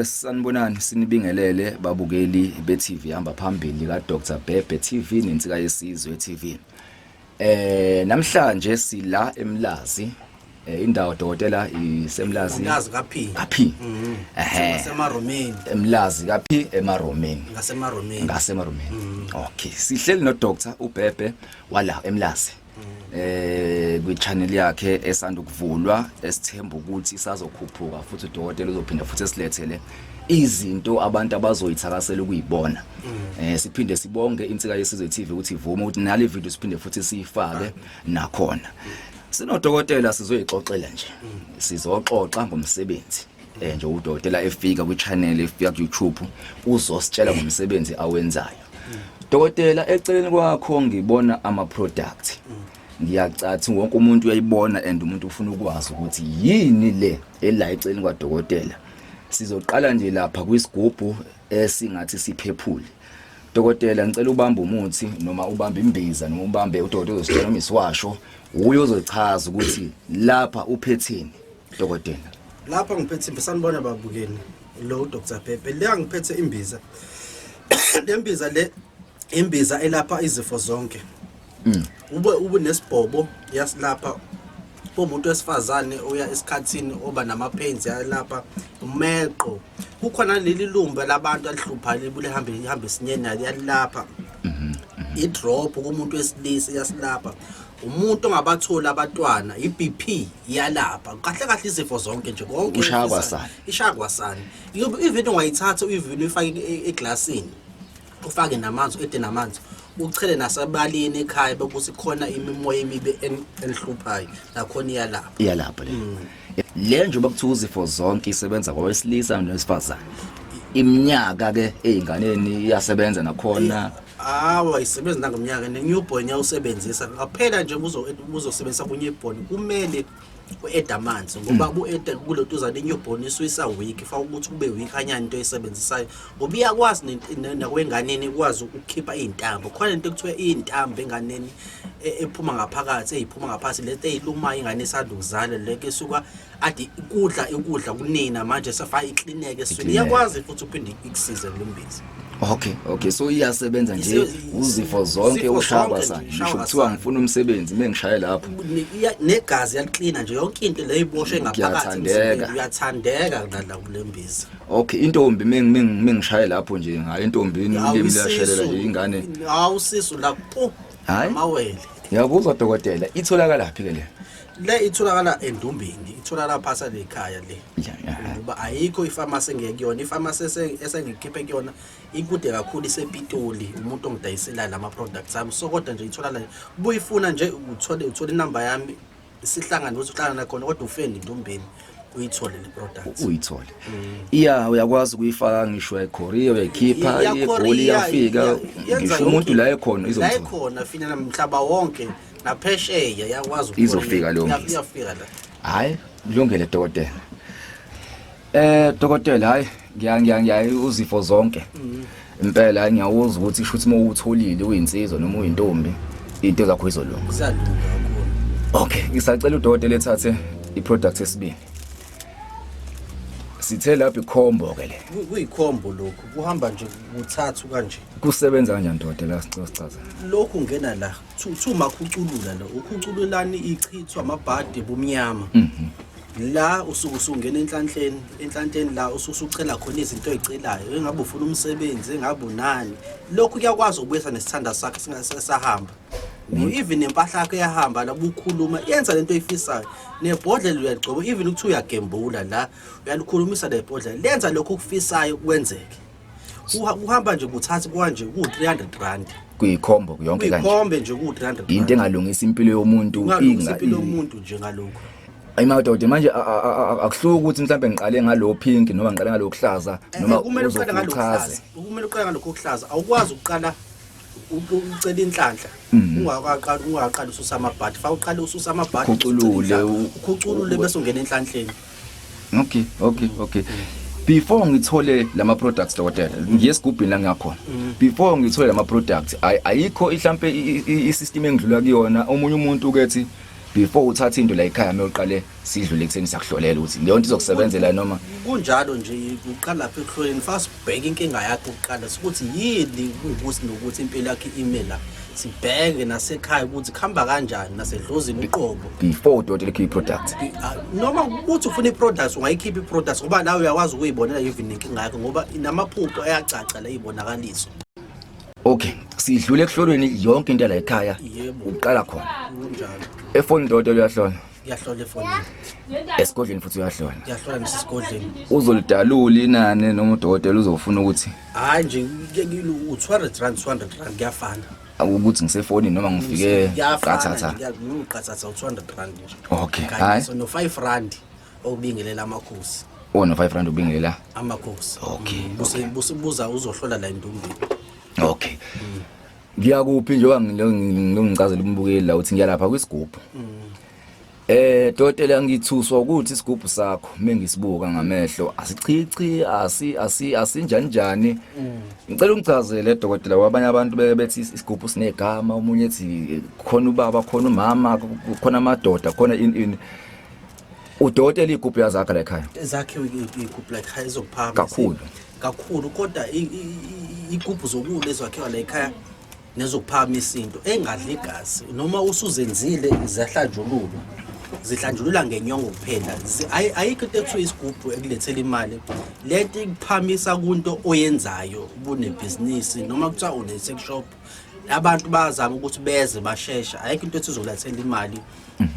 Sanibonani, sinibingelele babukeli be-TV hamba phambili ka Dr Bhebhe TV neNsika Yesizwe TV. Namhlanje sila eMlazi. Indawo, dokotela, iseMlazi. Mlazi kaP. Ka P. Ehhe. Ngasemaromeni. Emlazi kaP, eMaromeni. Ngasemaromeni. Ngasemaromeni. Okay, sihleli no Dr uBhebhe wala eMlazi. Kwi channel yakhe esanda ukuvulwa, esithemba ukuthi isazokhuphuka futhi udokotela uzophinda futhi esilethele izinto abantu abazoyithakasela ukuyibona. Siphinde sibonge Insika Yesizwe TV ukuthi ivume ukuthi nale video siphinde futhi siyifake nakhona. Sinodokotela, sizoyixoxela nje. Sizoxoxa ngomsebenzi. Nje udokotela efika kwi channel, efika ku YouTube, uzositshela ngomsebenzi awenzayo. Dokotela, eceleni kwakho ngibona ama product. Ngiyacathi wonke umuntu uyayibona and umuntu ufuna ukwazi ukuthi yini le ela eceleni kwadokotela. Sizoqala nje lapha kwisigubhu esingathi siphephule. Dokotela, ngicela ubambe umuthi noma ubambe imbiza noma ubambe, udokotela uzositshela, noma isiwasho, uye ozochaza ukuthi lapha uphetheni, dokotela. Lapha ngiphethe imbiza. Sanibona babukeni. Lo Dr Pepe. Le ngiphethe imbiza. Le mbiza le, imbiza elapha izifo zonke. Ube nesibhobo, yasilapha. Umuntu wesifazane oya esikhathini, oba nama pains, yalapha. Umeqo. Kukhona leli lumbe labantu alihlupha, libuye lihambe lihambe esinyeni, yalapha. I-drop kumuntu wesilisa, iyasilapha. Umuntu ongabatholi abantwana, i-BP, iyalapha. Kahle kahle izifo zonke nje, konke. Ushaya kwasani. Ishaya kwasani. Even ungayithatha, even uyifake eglasini, ufake namanzi, ede namanzi, uchele nasebaleni ekhaya bekuthi khona imimoya emibi enihluphayo, nakhona iyalapha. Iyalapha le njengoba kuthiwa izifo zonke isebenza kwawesilisa nowesifazane. Iminyaka ke ey'nganeni iyasebenza nakhona? Hawa, isebenza nangomnyaka, ne-newborn iyawusebenzisa. Ngaphela nje uzosebenzisa ku-newborn, kumele u-add amanzi ngoba ku-add kulotuzana i-newborn isuyisa weak, faka ukuthi kube weak anyani into oyisebenzisayo, ngoba iyakwazi nakwenganeni ikwazi ukukhipha iy'ntambo. Khona into ekuthiwa iy'ntambo enganeni ephuma ngaphakathi, eyiphuma ngaphakathi, lento eyilumayo ingane esanda ukuzalwa, lento esuka ade kudla ukudla kunina, manje sefaka iklineke esiswini. Iklineke. Iyakwazi futhi uphinde ikusize lo mbiza. Okay, so iyasebenza nje uzifo zonke. Izifo Ushaya zonke nje, kwasani. ushaya Ngisho kuthiwa kwasani. ngifuna umsebenzi, mengishaye lapho. Negazi yaliklina nje, yonke into le iboshwe ngaphakathi Ngiyathandeka. emzimbeni, uyathandeka nala kule mbiza. Okay, intombi, mengishaye lapho nje ngayo intombini, ulimi luyashelela nje ingane. Hawu, sisu la pu. Hhayi. Amawele. Ngiyakuzwa, dokotela. Itholakala phi ke le? Le itholakala eNdumbeni, itholakala phasa lekhaya le. Ngoba ayikho ifamasi engeke kuyona. Ifamasi esengikhiphe kuyona ikude kakhulu, isePitoli, umuntu ongidayisela lama products ami. So kodwa nje itholakala, ubuyifuna nje uthole inamba yami, sihlangane ukuthi uhlangana khona, kodwa ufende eNdumbeni uyithole le product. Uyithole. Iya, uyakwazi ukuyifaka ngisho eKorea, uyayikhipha eGoli, iyafika ngisho umuntu la ekhona la izomthola. Ekhona finana mhlaba wonke, naphesheya iyakwazi Izofika leyo mbiza. Iyafika la. Hayi, kulungile, dokotela. Dokotela, hayi, ngiya ngiya ngiya uzifo zonke. Impela, hayi, ngiyawuza ukuthi shuthi uma utholile uyinsizwa noma uyintombi, into zakho izolunga. Ziyalunga kakhulu. Okay, ngisacela udokotela ethathe i-product esibili. Sithe lapha i-combo ke le. Kuyikhombo lokhu, kuhamba nje kuthathu kanje. Kusebenza kanjani, dokotela? Sicela sichaze. Lokhu ungena la thu makhuculula lo ukhucululani, ichithwa amabhadi bumnyama la, usuke usungena enhlanhleni. Enhlanhleni la usuke usucela khona izinto oyicelayo, engabe ufuna umsebenzi, engabe unani. Lokhu kuyakwazi ukubuyisa nesithanda sakho singase sahamba, even nempahla yakho iyahamba la bukhuluma, yenza lento oyifisayo. Nebhodlela uyaligcoba, even ukuthi uyagembula la, uyalikhulumisa lebhodlela, lenza lokhu okufisayo kwenzeke. Kuhamba nje kuthatha kwanje ku-R300. Kuyikhombo yonke kanje. Kuyikhombe nje, ku-300. Into engalungisa impilo yomuntu. Ungalungisa impilo yomuntu nje ngalokhu. Ayi madoda, manje akuhluki ukuthi mhlawumbe ngiqale ngalo pink noma ngiqale ngalo kuhlaza noma Kumele uqale uzofika ngalokhu uchaze? kuhlaza. Kumele uqale ngalokhu kuhlaza. Awukwazi ukuqala ucela inhlanhla ungakaqali ususa amabhadi. Fa uqale ususa amabhadi, Ukhuculule, ukhuculule, bese ungena enhlanhleni. Okay, before ngithole lama products, dokotela, ngiye esigubhini la ngiyakhona. Before ngithole lama products, ayikho mhlambe i-system engidlula kuyona? Omunye umuntu ukethi Before uthatha into la ekhaya, kumele uqale sidlule ekutheni siyakuhlolela ukuthi leyo nto izokusebenzela noma Kunjalo nje, uqala lapha ekuhloleni, fast bheke inkinga yakho kuqala, ukuthi yini ukuthi nokuthi impilo yakho ime la, sibheke nasekhaya ukuthi kuhamba kanjani, nasedlozini uqobo. Before udokotela ekhiphe i-product. Noma ukuthi ufuna i-product, ungayikhipha i-product, ngoba nawe uyakwazi ukuyibonela even inkinga yakho, ngoba namaphupho ayacaca la, iy'bonakaliso. Okay, sidlule ekuhlolweni yonke into la ekhaya. Yebo. Uqala khona. Kunjalo. Efoni udokotela uyahlola? Ngiyahlola efonini. Esigodlweni futhi uyahlola? Ngiyahlola nasesigodlweni. Uzolidalula inani noma udokotela uzofuna ukuthi Hhayi nje, u-R200, R200 kuyafana. Ukuthi ngisefonini noma ngifike qathatha. Qathatha, u-R200 nje. Okay, Kanye hhayi. So no-R5 okubingelela amakhosi. Oh, no-R5 ubingelela amakhosi. Okay, Buza uzohlola la endumbeni. Okay, ngiyakuphi njengoba ngingicazela umbukeli la ukuthi ngiyalapha kwisigubhu. Dokotela, ngithuswa ukuthi isigubhu sakho mengisibuka ngamehlo asichichi, asi asi asinjani njani. Ngicela ungichazele, dokotela, wabanye abantu beke bethi isigubhu sinegama, omunye ethi khona ubaba, khona umama, khona amadoda, khona ini ini. Udokotela, igubhu yazakha la ekhaya? Zakhiwe igubhu la ekhaya ezokuphakama. Kakhulu. Kakhulu, kodwa igubhu zokula ezakhiwa la ekhaya nezokuphakamisa into engadli igazi, noma usuzenzile ziyahlanjululwa, zihlanjulula ngenyongo kuphela. Ayikho into ekuthiwa isigubhu ekulethela imali. Lento ikuphamisa kunto oyenzayo, ubunebhizinisi noma kuthiwa une-sex shop, abantu bayazama ukuthi beze basheshe. Ayikho into ethi izolethela imali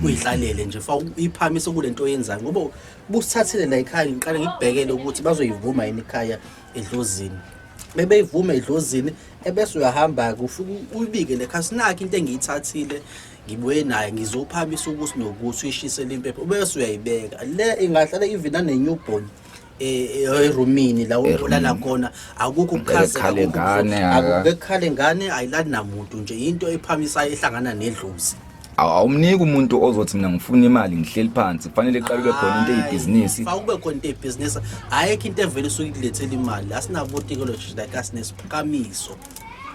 uyihlalele nje, fa uyiphamise kule nto oyenzayo, ngoba busithathile la ekhaya, ngiqale ngikubhekele ukuthi bazoyivuma yini ekhaya edlozini. Bebeyivuma edlozini, ebese uyahamba-ke ufike uyibike le khasi, nakho into engiyithathile, ngibuye naye, ngizophamisa ukuthi nokuthi uyishisele impepho, ubese uyayibeka. Le ingahlala even nane-newborn erumini la olala khona, akukho ukukhazeka. Ekhale ngane, Akukho ekukhale ngane, ayilali namuntu nje, into ephamisayo ehlangana nedlozi. Awumniki umuntu ozothi mina ngifuna imali, ngihleli phansi, kufanele iqale kube khona into eyibhizinisi. Fa kube khona into eyibhizinisi. Ayikho into evele isuke ikulethela imali, asinabo otikoloji like asinesiphakamiso.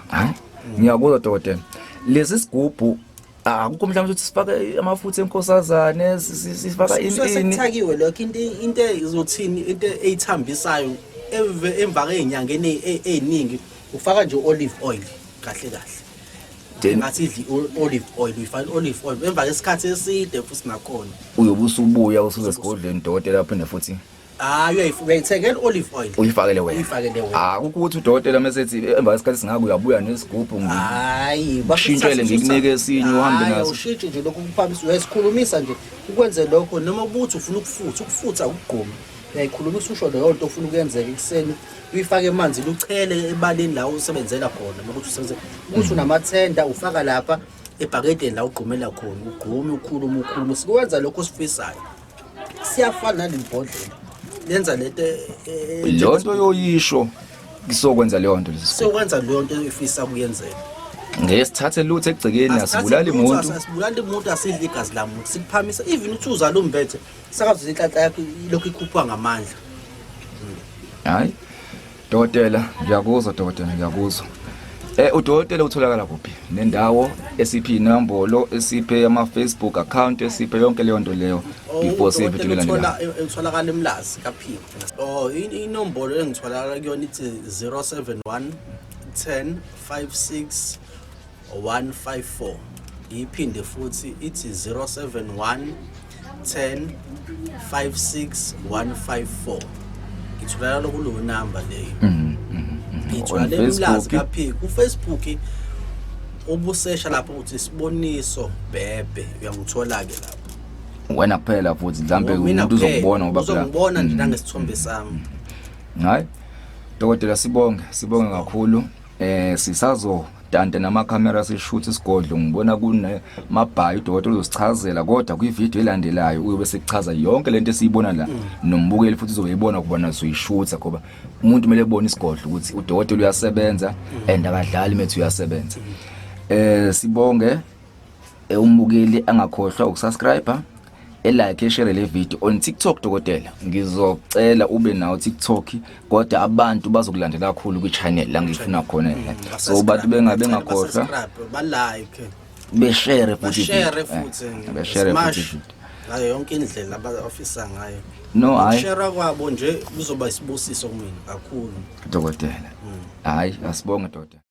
Hayi, ngiyakuzwa, dokotela. Lesi sigubhu akukho mhlawumbe ukuthi sifake amafutha enkosazane, sifaka ini ini? Sekuthakiwe lokho, into izothini, into eyithambisayo emva key'nyangeni ey'ningi, ufaka nje olive oil kahle kahle. Ngathi idli olive oil, uyifaka olive oil emva kwesikhathi eside futhi nakhona. Uyobe usubuya usuze esigodlweni, dokotela, aphinde futhi? Hayi, uyayithengela olive oil. Uyifakele wena. Uyifakele wena. Akukho ukuthi udokotela mesethi emva kwesikhathi singaka uyabuya nesigubhu, Hayi. Ushintshele, ngikunike esinye, uhambe Hhayi, naso. Ushintshe nje lokho kuphamisa, uyasikhulumisa nje ukwenze lokho, noma ubuthi ufuna ukufutha, ukufutha ukugquma, uyayikhulumisa, usho leyo nto ofuna ukuyenzeka ekuseni, uyifake emanzini, uchele ebaleni la usebenzela khona, uma ukuthi usebenze ukuthi unamathenda, ufaka lapha ebhakedeni la ugqumela khona, ugqume, ukhulume, ukhulume, sikwenza lokho osifisayo. Siyafana naleli bhodlela, lenza lento Leyo nto yoyisho isokwenza leyo nto lesi sigubhu. Siyokwenza leyo nto efisa kuyenzeka. Ngeke sithathe lutho egcekeni, asibulali muntu. Asibulali muntu, asidli igazi lamuntu, sikuphamisa. Even uthi uzala umbethe, sakaze inhlanhla yakho ilokhu ikhuphuka ngamandla. Hayi, dokotela, ngiyakuzwa, dokotela, ngiyakuzwa. Udokotela utholakala kuphi nendawo? Esiphi inombolo, esiphe ama Facebook account, esiphe yonke leyo nto leyo before siye video elandelayo. Utholakala eMlazi kaPhiko. Oh, inombolo engitholakala kuyona ithi 071 10 56 154. Iphinde futhi ithi 071 10 56 154. Ngitholakala kuleyo namba leyo. Ngitholakala On eMlazi Facebook? kaPhiko. KuFacebook ubusesha lapho uthi Isiboniso Bhebhe, uyangithola-ke lapho. Wena kuphela futhi mhlambe Mina umuntu kuphela. uzokubona ngoba phela Uzongibona nje nangesithombe sami. Hayi, dokotela, sibonge, sibonge kakhulu. Sisazo dante namakhamera sishuthe isigodlo, ngibona kune mabhayi, udokotela uzosichazela, kodwa kwivideo elandelayo uyobe sekuchaza yonke lento esiyibona la, nombukeli futhi uzobe ebona kubona soyishutha, ngoba umuntu kumele ebone isigodlo ukuthi udokotela uyasebenza and akadlali methu, uyasebenza. Sibonge. Umbukeli angakhohlwa ukusubscribe, elike, eshare le video. On TikTok, dokotela, ngizocela ube nawo TikTok, kodwa abantu bazokulandela kakhulu kwi-channel la ngifuna khona, so bantu bengakhohlwa. Ba-like. Beshare futhi. Bashare video. futhi. Beshare futhi Smash video. ngayo yonke indlela abafisa ngayo. No, hayi. Ukushare kwabo nje kuzoba isibusiso kumina kakhulu. Dokotela. Hayi, asibonge dokotela.